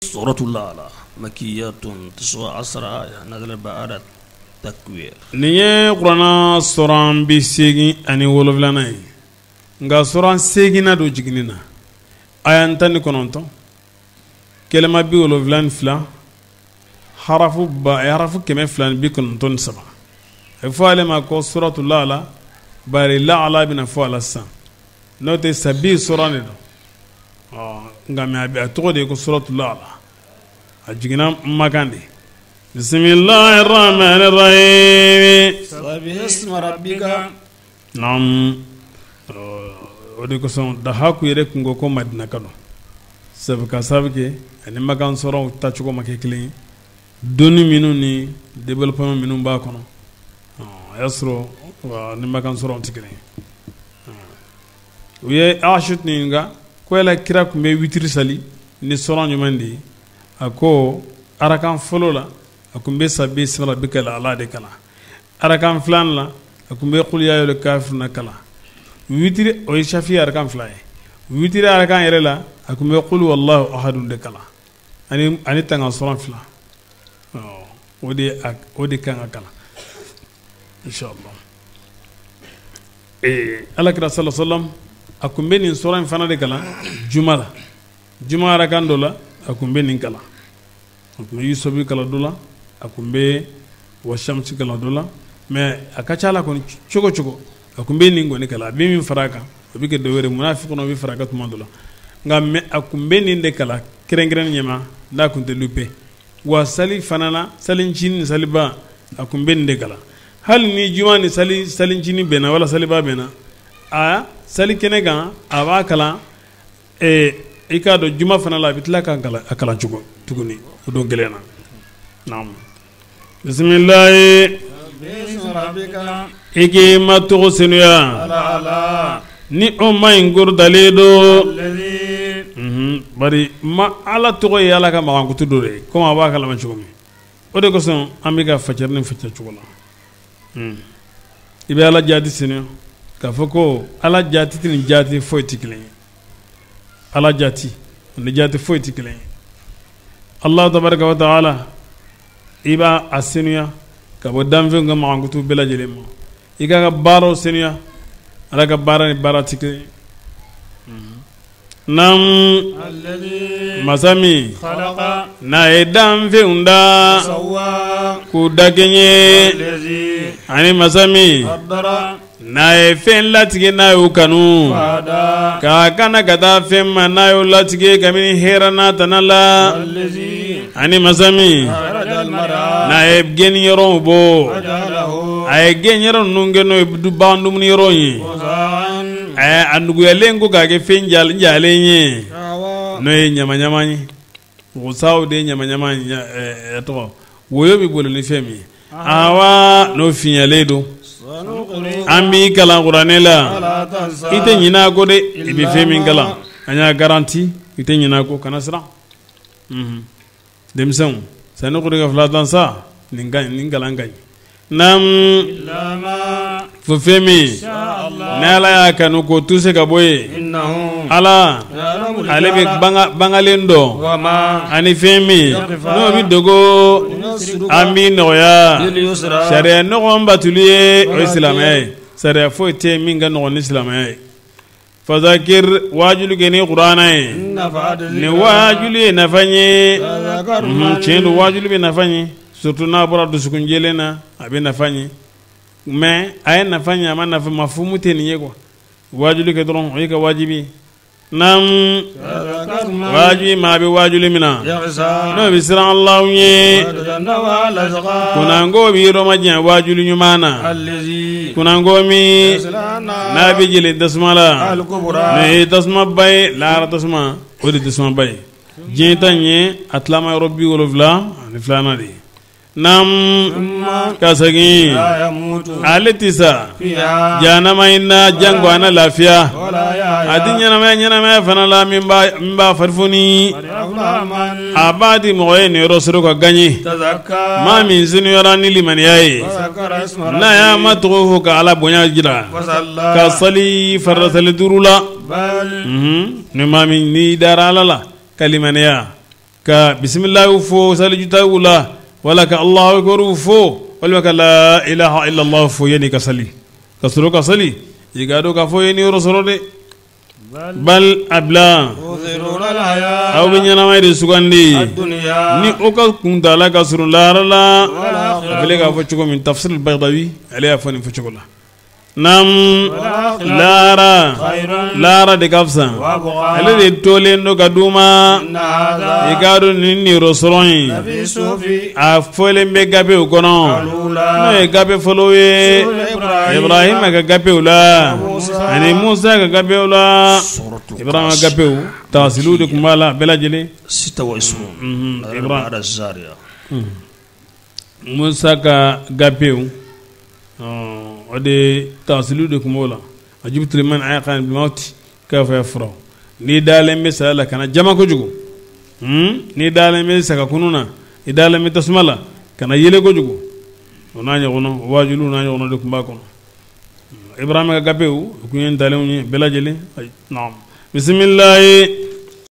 Suratul Ala makiyatun tis'a asara aya nazala ba'da takwir. Nin ye kuranna suran 87nan ye, nka suran seeginna don jiginni na, aya 19, kɛlɛma 72, harafu ba harafu 293. A bɛ fɔ ale ma ko suratul Ala, bari laala bɛna fɔ a la sisan, n'o tɛ sabi suran de don. Nka mais a tɔgɔ de ye ko suratul Ala. A jiginna Makan de. Bismillahir rahmanir rahim. Sabbih isma rabbika. Naam, o de kosɔn Dahaku yɛrɛ kun ko ko Madinaka don, sabu ka sababu kɛ ani Makan suranw tacogo ma kɛ kelen ye, donni minnu ni développement minnu b'a kɔnɔ, a y'a sɔrɔ ni Makan suranw tɛ kelen ye. U ye Aishatu ɲininka ko yala kira tun bɛ witiri sali ni suran jumɛn de ye? A ko arakan fɔlɔ la a tun bɛ sabbi isma rabbikal ala de kalan, arakan filanan la a tun bɛ qul ya ayyuhal kafiruna kalan. Witiri o ye shafi arakan fila ye, witiri arakan yɛrɛ la a tun bɛ qul wallahu ahadun de kalan ani tanga suran fila. O de kan ka kalan inshallah. Ala kira sallallahu alaihi wasallam a tun bɛ nin suran in fana de kalan juma la, juma arakan dɔ la a tun bɛ nin kalan, a tun bɛ yusufu kalan dɔ la, a tun bɛ washamsi kalan dɔ la, mais a ka ca la kɔni cogo cogo a tun bɛ nin kɔni kalan. A bɛ min fara a kan o bɛ kɛ dɔ wɛrɛ, munafiqun bɛ fara a kan tuma dɔ la, nka mais a tun bɛ nin de kalan kɛrɛnkɛrɛnnen ɲɛma n'a tun tɛ lupe. Wa sali fana na, sali ncinin ni saliba a tun bɛ nin de kalan. Hali ni juma ni sali ncinin bɛnna wala saliba bɛnna, a sali kɛnɛ kan a b'a kalan. I k'a dɔn juma fana la a bɛ tila k'a kalan cogo tuguni o don kelen na. Naam. Bisimilahi. I k'i ma tɔgɔ senuya ni o ma in kɔrɔtalen don. Bari ma Ala tɔgɔ ye Ala ka makankutu dɔ de ye, komi a b'a kalama cogo min. O de kosɔn an bɛ ka fajiri ni fajɛ cogo la. I bɛ Ala jaati senuya k'a fɔ ko Ala jaati tɛ nin jaati foyi tɛ kelen ye. Ala jaati ni jaati foyi tɛ kelen ye. Allah tabaraka wa taala i b'a a senuya ka bɔ danfɛnw ka makankutu bɛɛ lajɛlen ma. I k'a ka baaraw senuya, Ala ka baara ni baara tɛ kelen ye. Naam, masa min n'a ye danfɛnw da k'u dakɛɲɛ, ani masa min n'a ye fɛn latigɛ n'a y'o kanu k'a kana ka taa fɛn ma n'a y'o latigɛ kabini hɛrɛ n'a tana la, ani masa min n'a ye gɛnni yɔrɔw bɔ, a ye gɛnni yɔrɔ ninnu kɛ n'o ye bagan dumuni yɔrɔ ye, a nuguyalen ko k'a kɛ fɛn jalen ye, n'o ye ɲamaɲama ye. Wusaw de ye ɲamaɲama ye, tɔgɔ woyo bɛ boli ni fɛn min ye, awa n'o fiɲɛlen don. An b'i kalan kuranɛ la, i tɛ ɲinɛ a kɔ dɛ, i bɛ fɛn min kalan an y'a garanti, i tɛ ɲinɛ a kɔ, kana siran. Denmisɛnw sanuqri'uka fala tansa, nin ka ɲi, nin kalan ka ɲi. Naam, fo fɛn min ni Ala y'a kanu k'o tuse ka bɔ yen, Ala ale bɛ bangalen dɔn, ani fɛn min n'o bɛ dogo, an b'i nɔgɔya. Sariya nɔgɔn batuli ye, o ye silamɛya ye. Sariya foyi tɛ min ka nɔgɔn ni silamɛya ye. Fazakir, waajuli kɛ ni kuranɛ ye, ni waajuli ye nafa ɲɛ. Tiɲɛ don, waajuli bɛ nafa ɲɛ, surtout n'a bɔra dusukun jɛlen na, a bɛ nafa ɲɛ. Mais a ye nafa ɲɛ, a ma nafa, mafumu tɛ nin ye quoi. Waajuli kɛ dɔrɔn, o y'i ka wajibi ye. Naam, wajibi maa bɛ waajuli min na, n'o bɛ siran Alahu ɲɛ, kunnango bɛ yɔrɔ ma janya waajuli ɲuman na, kunnango min n'a bɛ jɛlen tasuma la, n'o ye tasumaba ye, lahara tasuma, o de ye tasumaba ye. Diɲɛ ta in ye a tilama yɔrɔ 72nan de ye. Naam, ka segin ale tɛ sa jahanama in na, janko a na lafiya, a ti ɲɛnamaya ɲɛnamaya fana la min b'a farifoni. A b'a di mɔgɔ ye nin yɔrɔ sɔrɔ ka gaɲe, maa min senuyara ni limaniya ye, n'a y'a ma tɔgɔ fɔ ka Ala bonya jira, ka sali farida sali duuru la. Ni maa min n'i dara Ala la ka limaniya, Ka bisimilahi fɔ salijitaw la, wala ka Allahu akbar fɔ, walima ka la ilaha illallah fɔ yanni ka sali, ka sɔrɔ ka sali. I k'a dɔn k'a fɔ i ye niyɔrɔ sɔrɔ dɛ. Bal a bila, aw bɛ ɲɛnamaya de sugandi ni o ka kuntaala ka surun lahara la. A filɛ k'a fɔ cogo min, tafsir Bagawi ale y'a fɔ nin fɔ cogo la. Naam, lahara, lahara de ka fisa, ale de tolen don ka d'u ma. I k'a dɔn nin niyɔrɔ sɔrɔ in, a fɔlen bɛ gafew kɔnɔ, n'o ye gafe fɔlɔw ye, Ibrahima ka gafew la ani Musa ka gafew la. Ibrahima ka gafew tafsiriw de tun b'a la bɛɛ lajɛlen. Musa ka gafew, o de tafsiriw de tun b'o la. Ajibtu liman ayqana bil mawti kayfa yafrahu. N'i dalen bɛ saya la, kana jama kojugu. N'i dalen bɛ saga kunun na, i dalen bɛ tasuma la, kana yɛlɛ kojugu. O n'a ɲɔgɔnna wajuliw n'a ɲɔgɔnna de tun b'a kɔnɔ. Ibrahima ka gafew, o tun ye ntalenw ye bɛɛ lajɛlen. Naam, bisimilahi.